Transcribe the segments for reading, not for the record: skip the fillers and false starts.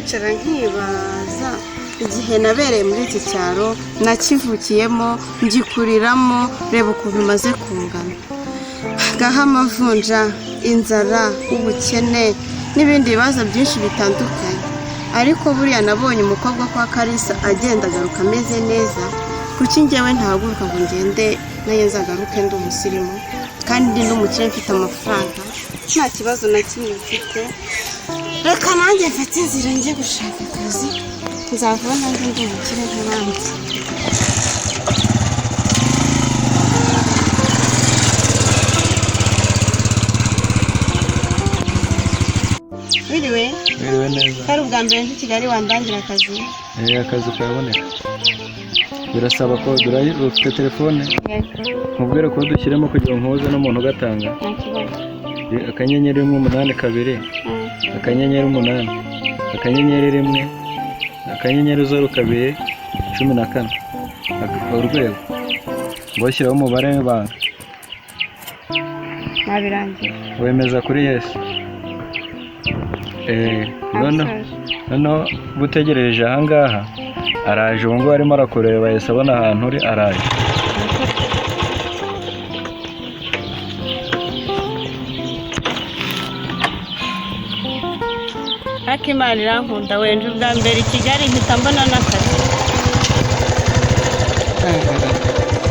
Ndicara nkibaza igihe nabereye muri iki cyaro, nakivukiyemo, ngikuriramo, reba ukuntu maze kungana. Ngaho amavunja, inzara, ubukene n'ibindi bibazo byinshi bitandukanye. Ariko buriya nabonye umukobwa kwa Kalisa agenda agaruka ameze neza, kuki njyewe ntahaguruka ngo ngende nayo nzagaruke ndi umusirimu kandi ndi n'umukire, mfite amafaranga, nta kibazo na kimwe mfite? Reka nanjye mfate inzira njye gushaka akazi, nzava nanjye ndi umukire nk'abandi. Wiriwe? Wiriwe neza. Kari ubwa mbere nje i Kigali, wandangira akazi? Akazi karaboneka. Birasaba ko durayi ufite telefone. Nkubwire ko dushyiremo kugira ngo nkuze n'umuntu ugatanga. Nta kibazo. *182 *8 *1 *02 14 urwego. Ngo shyiraho umubare w'ibanga. Nabirangiye. Wemeza kuri yes. Noneho utegereje ahangaha araje, ubu ngubu arimo arakureba, yahise abona ahantu uri, araje. Ariko Imana irankunda, wenje ubwa mbere i Kigali mpita mbona n'akazi.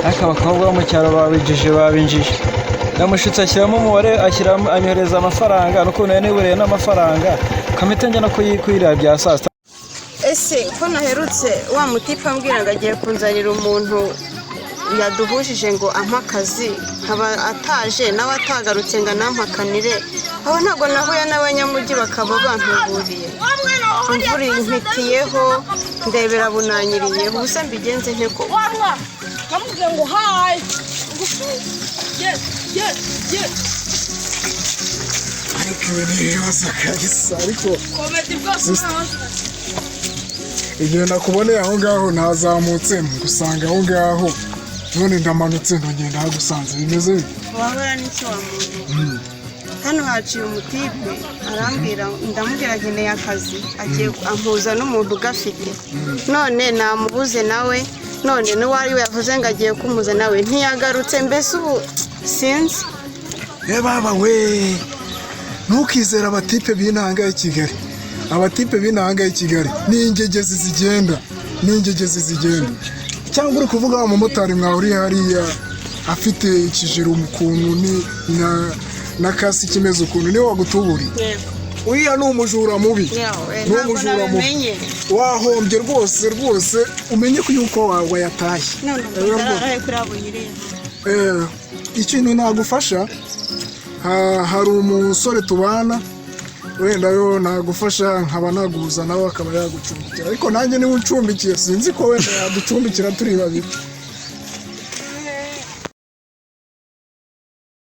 Ariko abakobwa bo mu cyaro babinjije, babinjije. Ndamushutse ashyiramo umubare, ashyiramo, anyohereza amafaranga, n'ukuntu yari niburiye n'amafaranga kamite njya no kuyirira bya saa sita. Ese ko naherutse wa mutipe ambwira ngo agiye kunzanira umuntu yaduhujije ngo ampe akazi, nkaba ataje nawe atagarutse ngo anampakanire, aho ntabwo nahuye n'abanyamujyi bakaba bantuburiye, imvura impitiyeho, ndebera bunanyiriyeho, ubuse mbigenze nte koko? Bamubwira ngo hayi yes, yes, yes. Ariko ibi ni ibibazo kabisa, ariko Comedy bwose. Sister. Igihe nakuboneye aho ngaho ntazamutse ngusanga aho ngaho, none ndamanutse ndongera ndahagusanze, bimeze bite? Wahora n'iki wa muntu? Hano haciye umutipe arambwira, ndamubwira nkeneye akazi, agiye ampuza n'umuntu ugafite, none namubuze nawe, none n'uwari we yavuze ngo agiye kumuza nawe ntiyagarutse, mbese ubu sinzi. Ye baba we, ntukizere abatipe b'intanga y'i Kigali. Abatipe b'intanga y'i Kigali ni ingegezi zigenda, ni ingegezi zigenda. Cyangwa uri kuvuga wa mumotari mwahuriye hariya afite ikijiro ukuntu ni na kasike imeze ukuntu, niwe wagutuburiye? Uriya ni umujura mubi. Yewe, Ni ntabwo umujura mubi. nabimenye. Wahombye rwose rwose, umenye ko yuko wayatashye. None ubwo Rero rwose. ndararahe kuri abo nyir'irembo? Ikintu nagufasha, hari umusore tubana, wenda yo nagufasha nkaba naguhuza nawe akaba yagucumbikira, ariko nanjye niba uncumbikiye sinzi ko wenda yaducumbikira turi babiri.